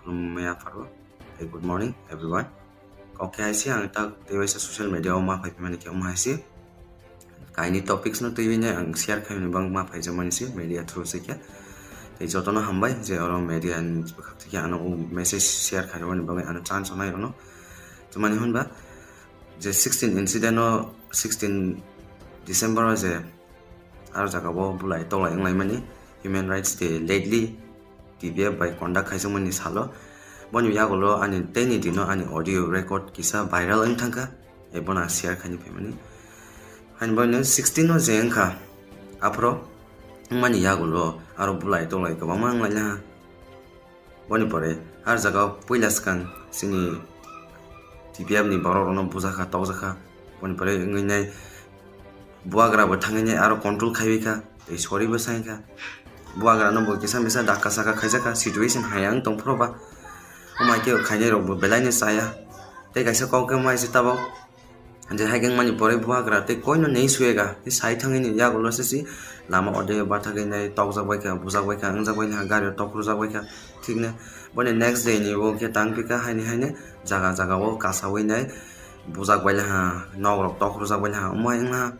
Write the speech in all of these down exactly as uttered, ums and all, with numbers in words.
Khulumya pharo. Hey, good morning everyone. Kok khe hai se ang tak tei waisa social media o ma phai phai mani khe omo hai se. Kaini topics no twiwi nai ang share khaimani bang ma phai jomani se media through se khe. Tei jotono hambai je oro media ni bwkhak thai khe ano o message share khaimani bagwi ano chance nai ono. Chumani hwnba je sixteen incident o sixteen December o je aro jaga o bulai tolai wnglaimani Human Rights Day lately T P F bai conduct khaijakmani salo. Boni yagulo ani teini dino ani audio record kisa viral wng thangkha, ebono ang share khaini phaimani. Haini bagwino sixteen o je wngkha, aphro wngmani yagulo aro bulai tolai kwbangma wnglaina. Boni pore ar jaga o puila swkang chini T P F ni borok rokno bujakha, tokjakha. Boni pore wngwi nai buagra bo thangwi nai aro control khaiwi kha, tei sorry bo sai kha. Buagra no bo kisa misa dakka saka khaijak kha, situation hai ang tong phuru ba. Omo hai khe khainai rok bo belai no chaya. Tei kaisa kok khe mai se tabok. Je hai khe wngmani pore buagra tei koino nei suyega, tei sai thangwi ni yagulo se si lama ode bathagwi nai tokjak bai kha, bujak bai kha, wngjak bai kha, gari o tok rwjak bai kha. Thik no boni next day ni bo khe tang phi kha, haini haino jaga jaga o kasawi nai bujak bai laha, nok rok tok rwjak bai laha, omo hai wngna.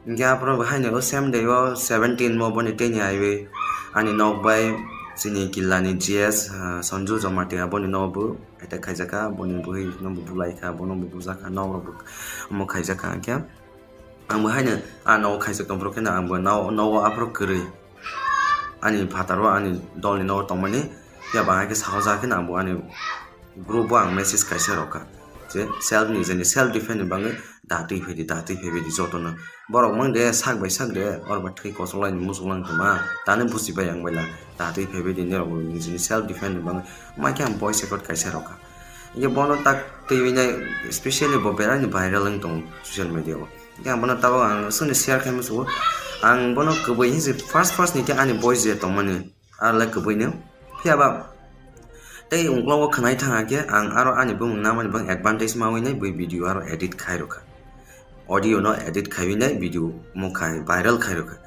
Hingke aphuru bo haino o same day o seventeen mo boni tei ni aiwi ani nok bai chini killa ni G S, ah, Sanju Jamatia boni nok bo attack khaijak kha, boni bwrwi no bo bulai kha, bono bo bujak kha, nok rok bo omo khaijak kha. Hingke ang bo haino a nogo khaijak tong phuru khe no ang bo no-, nogo aphuru kwrwi ani phataro ani dolni nogo tongmani phiya bo ang hai khe sahojaga khe no ang bo ani group o ang message kaisa rwkha je self ni, nijeni self defend ni bagwi da twi phaidi, da twi phaibaidi jotono. Borok mang de sak bai sak de oro ba thwi kochok laini muchuk lang tongma tani buchi bai ang baila da twi phaibaidi nirok nijeni self defend ni bagwi. Mai khe ang voice record kaisa rwkha. Hingke bono tak twiwi nai specially bo belai ni viral wng tongo social media o. Hingke ang bono tabok ang chwngno share khai muchungo. Ang bono kwbui hinwi first first ni khe ani voice je tongmani. Arle kwbui no. Phiya ba tei ungklogo khwnai thang khe ang aro ani bumung namani bang advantage mawi nai bui video aro edit khai rwkha. Audio no edit khaiwi nai video mo khai viral khai rwkha.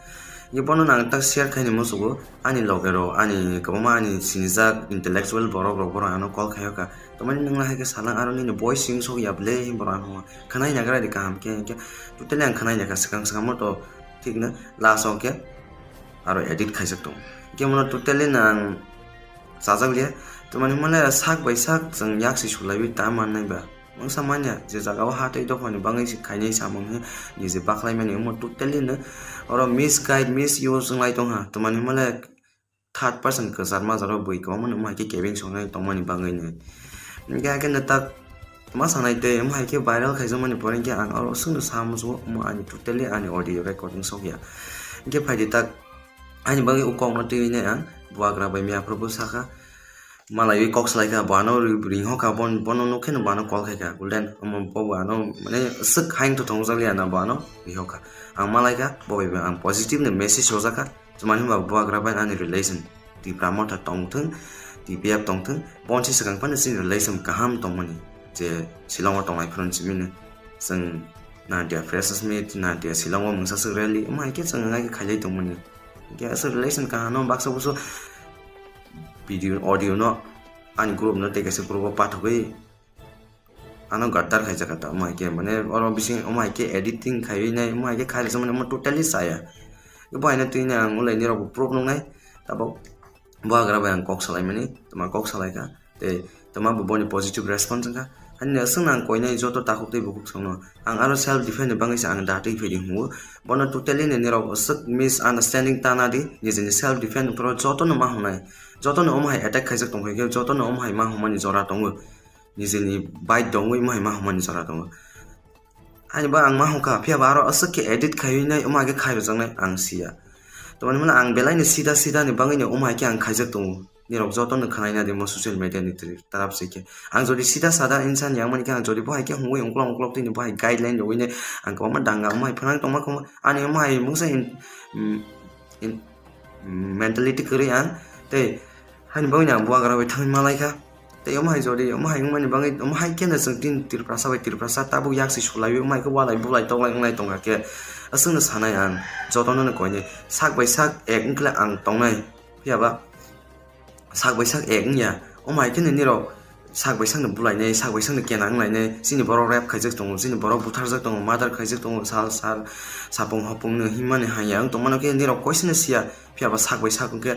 Ye bono nang tak share khaini muchungo ani loge rok ani kwbangma ani sinijak intellectual borok rok borok ano call khai rwkha. Tamani nwng lahai khe salang aro nini voice sing sok ya ble borok ano khwnai nagra di kaham khe hingkhe totally ang khwnai nakha swkang swkang mo to thik no last o khe aro edit khaijak tongo. Hingke bono totally no ang chajak liya. Tamani hwnmale sak bai sak chwng yak se sulaiwi ta mannai ba. Mungsa manya je jaga o ha tei dophani bangwi se khainai samung he nije baklaimani omo totally no oro misguide, misuse wnglai tongha. Tamani hwnmale third person kwchar majaro bui kwbangma no omo hai khe kebeng songnai tongmani bangwi no. Hingke hakhe no tak ma sanai tei omo hai khe viral khaijakmani pore hingke ang oro chwngno sa muchungo omo ani totally ani audio recording sokya. Hingke phaidi tak ani bagwi o kokno twiwi nai ang buagra bai miya phuru bwsakha. Malaiwi kok salaikha, bo ano ri-, ringho kha, bon-, bono nuk kheno bo ano call khaikha, Golden, omo bo bo ano, mane, swk haino thwngjakliya na bo ano rihokha. Ang malaikha, bo bai bo ang positive ni message hojakha, chwmani hwnba buagra bai ani relation, Tipra Motha tongthwng, T P F tongthwng, bonsi swkang phano chini relation kaham tongmani, je Shillong o tongnai phano chimino, chwng Nadia Freshers Meet, Nadia Shillong o mungsa swk rally, omo hai khe chwng ngai khe khailai tongmani. Hingke aswk relation kaham no baksa buso video audio no ani group no tei kaisa group o pathogwi ano gaddar khaijak kha ta omo hai khe mane oro bising omo hai khe editing khaiwi nai omo hai khe khai rwchapmani omo totally chaya. Bo haino twi nai ang ulai nirok bo proof nuknai tabok buagra bai ang kok salaimani tama kok salaikha. Tei tama bo boni positive response wngkha. Ani aswkno ang koinai joto takhuk tei bukhuk songno. Ang aro self defense ni bagwi se ang da twi phaidi hwngo. Bono totally ni nirok aswk misunderstanding tana di, nijini self defense ni phoro jotono ma hwnai. Jotono omo hai attack khaijak tongkha khe jotono omo hai ma hwnmani jora tongo. Nijini bike dongwi omo hai ma hwnmani jora tongo. Ani ba ang ma hwnkha, phiya ba aro aswk khe edit khaiwi nai, omo hai khe khai rwjaknai ang siya. Tamoni hwnmano ang belai ni sida sida ni bagwi no omo hai khe ang khaijak tongo. Nirok joto no khwnaina di mo social media ni twi tarap se khe. Ang jodi sida sada insan yang mani khe ang jodi bo hai khe hungwi ungklok ungklok twi ni bo hai guideline rwwi nai ang kwbangma danga omo hai phwnang tongma khamo ani omo hai mungsa in, mm, in, mm, mentality kwrwi ang tei Haini bagwi ang buagra bai thangwi malaikha. Tei omo hai jodi, omo hai wngmani bagwi, omo hai kheno chwng tini Tiprasa bai Tiprasa tabuk yak se sulaiwi, omo hai khe walai bulai toklai wnglai tongkha khe. Aswkno sanai ang, jotono no koinai. Sak bai sak ek wngkhle ang tongnai. Phiya ba sak bai sak ek wngya, Omo hai khe nini rok sak bai sakno bulainai, sak bai sakno kena wnglainai, chini borok rape khaijak tongo, chini borok butharjak tongo, murder khaijak tongo, sal sal sapung hopung no himani hanya wng tongmano khe nini rok koisano siya, phiya ba sak bai sak wngkhe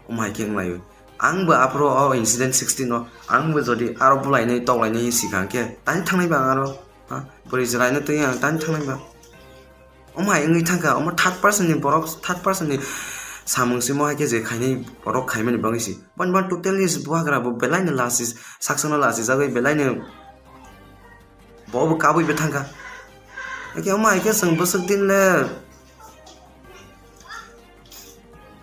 omo hai khe wnglaio. Ang bo aphuru o incident sixteen o ang bo jodi aro bulainai toklainai sikha khe tani thangnai ba ang aro, ha, bwrwi jwraino twi ang tani thangnai ba. Omo hai wngwi thangkha, omo third person ni borok, third person ni samung simo hai khe je khainai borok khaimani bagwi si. Boni bo totally buhagra bo belai no lasi, saksa no lasi jagwi belai no bo bo kabui bo thangkha. Eke omo hai khe chwng bwswk din le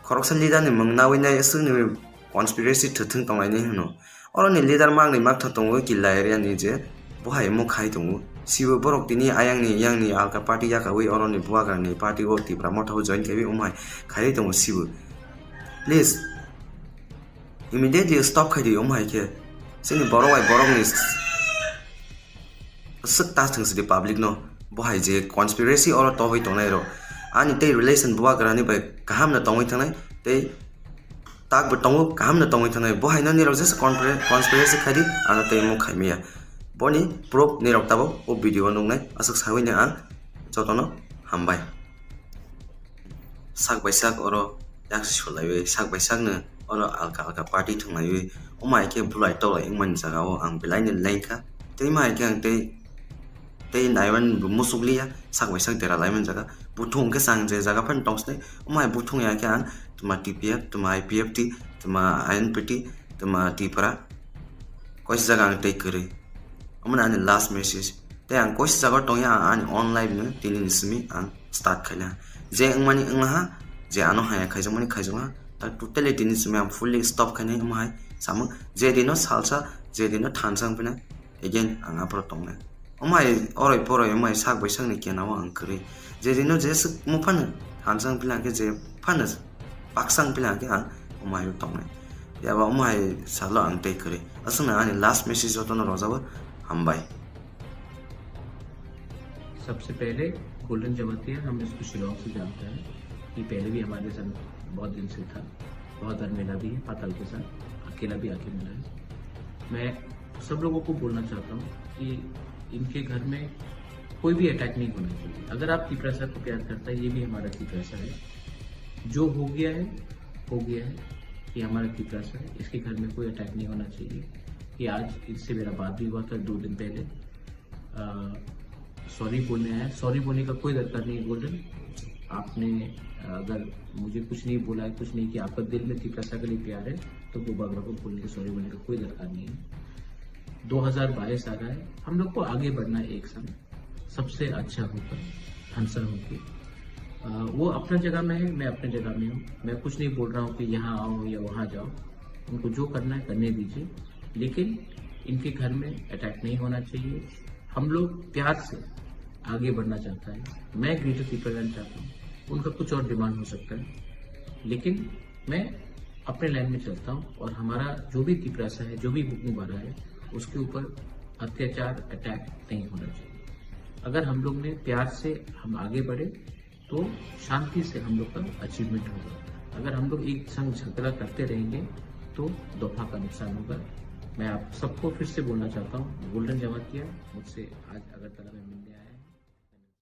khoroksa leader ni mung nawi nai swk ni conspiracy thwthwng tonglainai hwno. Oro ni leader mak ni maktha tongo Killa area ni je bo hai omo khai tongo. Sibo borok tini ayang ni yang ni alka party yakawi oro ni bubagra ni party o Tipra Motha o join khaiwi omo hai khaiwi tongo sibo. Please, immediately stop khai di omo hai khe. Chini borok bai borok ni swk ta thwng sidi public no. Bo hai je conspiracy oro tobwi tongnai rok. Ani tei relation bubagra ni bai kaham no tongwi thangnai tei tak bo tongo, kaham no tongwi thangnai. Bo hai no nirok jesa conspira-, conspiracy khai di, ano tei omo khai maya. Boni proof nirok tabok o video o nuknai. Aswk sawi no ang jotono hambai. Sak bai sak oro yak si sulaiwi, sak bai sakno oro alka alka party thwnglaiwi, omo hai khe bulai tolai wngmani jaga o ang belai no lengkha. Tei omo hai khe ang tei, tei naiman bo musuk liya, sak bai sak dera laimani jaga. Buthung khe chang je jaga phano tong sinai, omo hai buthung ya khe ang tma T P F, tma I P F T, tma I N P T, tma Tipra. Koisa jaga ang tei kwrwi. Omo ani last message. Tei ang koisa jaga tongya, ang ani own life no tini ni simi ang start khaila. Je wngmani wnglaha, je ano haya khaijakmani khaijakma, ta totally tini simi ang fully stop khainai omo hai samung. Je dino salsa, je dino thansa wngpina, again ang aphuru tongnai. Omo hai oroi poroi omo hai sak bai sakni kena o ang kwrwi. Je dino je swk muphano thansa wngpina khe je phano baksa wngpina khe ang omo hai tongnai. Yaba omo hai salo ang tei kwrwi. Aswkno ani last message jotono rojabo hambai. सबसे पहले गोल्डन जमातिया, हम इसको शिलोंग से जानते हैं। ये पहले भी हमारे साथ बहुत दिन से था, बहुत बार मिला भी है पाताल के साथ, अकेला भी आके मिला है। मैं सब लोगों को बोलना चाहता हूँ कि इनके घर में कोई भी अटैक नहीं होना चाहिए। अगर आप तिपरासा को प्यार करता है, ये भी हमारा तिपरासा है। जो हो गया है, हो गया है। ये हमारा तिपरासा है, इसके घर में कोई अटैक नहीं होना चाहिए। कि आज इससे मेरा बात भी हुआ था दो दिन पहले। सॉरी बोलने आया। सॉरी बोलने का कोई दरकार नहीं है गोल्डन। आपने अगर मुझे कुछ नहीं बोला है, कुछ नहीं किया, आपका दिल में तिपरासा के लिए प्यार है, तो वो बाबरा को बोलने की, सॉरी बोलने का कोई दरकार नहीं है। दो हज़ार बाईस आ रहा है, हम लोग को आगे बढ़ना है एक साथ, सबसे अच्छा होकर, हंसा होके। अ, वो अपना जगह में है, मैं अपने जगह में हूँ। मैं कुछ नहीं बोल रहा हूँ कि यहाँ आओ या वहाँ जाओ, उनको जो करना है करने दीजिए, लेकिन इनके घर में अटैक नहीं होना चाहिए। हम लोग प्यार से आगे बढ़ना चाहता है, मैं ग्रेटर तिपरालैंड चाहता हूँ। उनका कुछ और डिमांड हो सकता है, लेकिन मैं अपने लाइन में चलता हूँ और हमारा जो भी तिपरासा है, जो भी बुकमुबारा है, उसके ऊपर अत्याचार, अटैक नहीं होना चाहिए। अगर हम लोग ने प्यार से हम आगे बढ़े, तो शांति से हम लोग का अचीवमेंट होगा। अगर हम लोग एक संग झगड़ा करते रहेंगे, तो दोफा का नुकसान होगा। मैं आप सबको फिर से बोलना चाहता हूँ, गोल्डन जमातिया मुझसे आज अगरतला में मिलने आए।